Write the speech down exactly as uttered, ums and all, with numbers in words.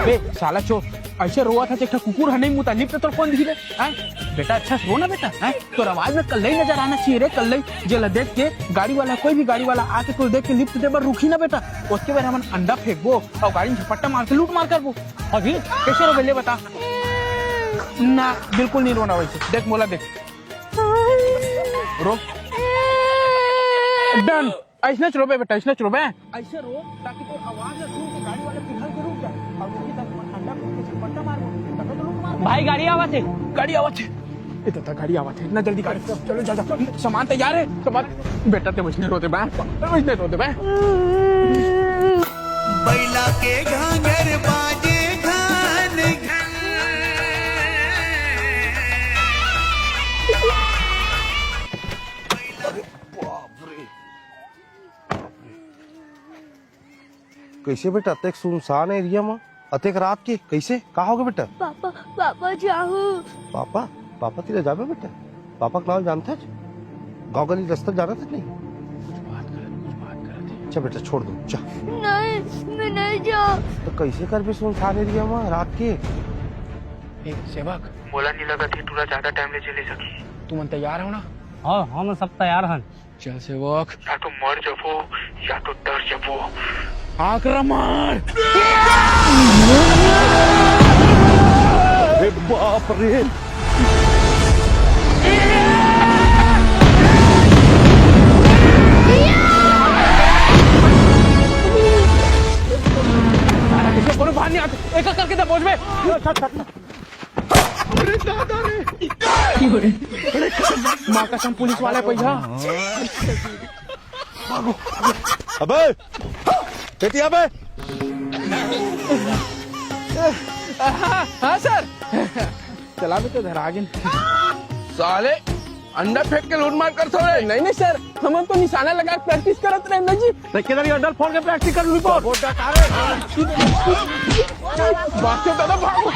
बे साला चोर, ऐसे रोवत हे, एक ठा कुकुर ह नहीं मुता, लिफ्ट तोर कौन दिही बे? हैं? बेटा अच्छा से रो ना बेटा, हैं? तोर आवाज में कल्लई नजर आना चाहिए रे, कल्लई। जेला देख के गाड़ी वाला, कोई भी गाड़ी वाला आके तोर देख के लिफ्ट दे बर रुकही ना बेटा, ओतके बेर हमन अंडा फेंकबो अउ गाड़ी में झपट्टा मार के लूट मार करबो। अभी कैसे रोबे ले बता? ना, बिल्कुल नहीं रोना वैसे। देख मोला देख, रो। डन। ऐसने च रोबे बेटा, ऐसने च रोबे। ऐसे रो ताकि तोर आवाज ना सुन के गाड़ी वाला पिघल के रुक जाए। अउ रुकी तक ठंडा पी के झपट्टा मारबो, तब तो लूट मार। भाई गाड़ी आवत हे। गाड़ी आवत हे। ए दादा गाड़ी आवत हे, इतना जल्दी गाड़ी, चलो जल्दी। सामान तैयार हे, सामान। बेटा ते वैसने रो देबे, वैसने रो देबे। बैला के घांगर बाजे घन घन। अरे बाप रे। कैसे बेटा, अतेक सुनसान एरिया म, अतेक रात के कैसे, का होगे बेटा? पापा, पापा जाहूं। पापा? पापा तीर जाबे बेटा? पापा के नाम जानथस? गांव गली रस्ता जानथस नहीं? अच्छा बेटा, छोड़ दो, जा। नहीं, मैं नहीं जाऊं। तो कैसे करबे सुनसान एरिया म रात के? ए, सेवक। मोला नहीं लगत हे टूरा ज्यादा टाइम ले झेले सकही। तुमन तैयार हो ना? हाँ, हम सब तैयार हन। चल सेवक। या तो मर जबो, या तो डर जबो। आक्रमण! अरे बाप रे! कोनो बाहर नहीं आते, एक एक करके दबोच बे। अरे दादा रे। माँ कसम पुलिस वाला पैसा। अबे, बेटी अबे। हाँ, हाँ सर। चला भी तो धरा गिन। साले अंडा फेंक के लूट मार करथो रे। नहीं, नहीं सर, हमन तो निशाना लगा के प्रैक्टिस करत रहे ना जी। तो किधर ये अंडा फोड़ के प्रैक्टिस कर लूट? बाप रे दादा, भागो।